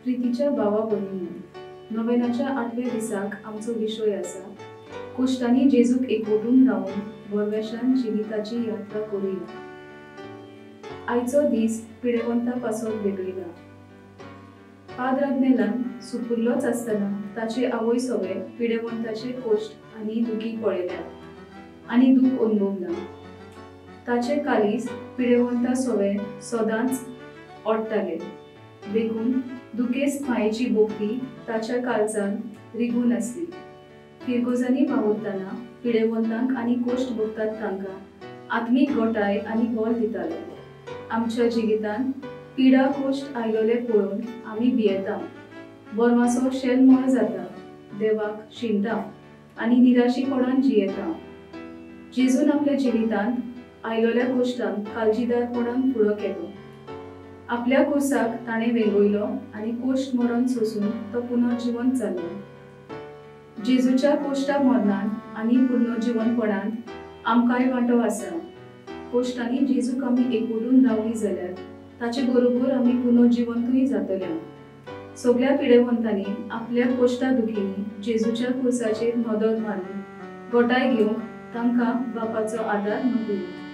प्रितीच्या भावा भयणींनो, नोवेनाच्या आठव्या दिसाक आमचो विशय आसा कोश्टांनी जेजूक एकवटून रावन बोरवेशान जिविताची यात्रा करुया। आयचो दीस पिडेवंता पासून वेगळिला। पाद्र आग्नेलान सुपुल्लोच आसतना ताचे आवय सोवे पिडेवंताचे कोश्ट आनी दुखी पळयल्यात आनी दूख अनुभवला। ताचे कालीस पिडेवंता सोवे सदांच ओडटाले, देखून दुखेस्त मायेची भोक्ती ताच्या काळजान रिगून आसली। फिरगोजांनी वावुरतना पिडेवंतांक आनी कोश्ट भोगतात तांकां आत्मीक गोटाय आनी बल दितालो। आमच्या जिवितांत पिडा कोश्ट आयलोले पळोवन आमी भियेता, बोरमासो शेलमळ जाता, देवाक शिणटा आनी निराशीपणान जियेता। जेजून आपल्या जिवितांत आयलोल्या कोश्टांक काळजीदारपणान फुडो केलो। आपल्या कोसाक ताणें वेंगयलो आनी कोश्ट मरण सोसून तो पुनर्जिवन जालो। जेजूच्या कोश्टा मरणान आनी पुनर्जिवनपणान आमकांय वांटो आसा। कोश्टांनी जेजूक आमी एकवटून रावली जाल्यार ताचे बरोबर आमी पुनर्जिवंतूय जातले। सगळ्या पिडेवंतांनी आपल्या कोश्टा दुखींनी जेजूच्या कुर्साचेर नदर मारून गोटाय घेवंक तांकां बापाचो आदार मागुया।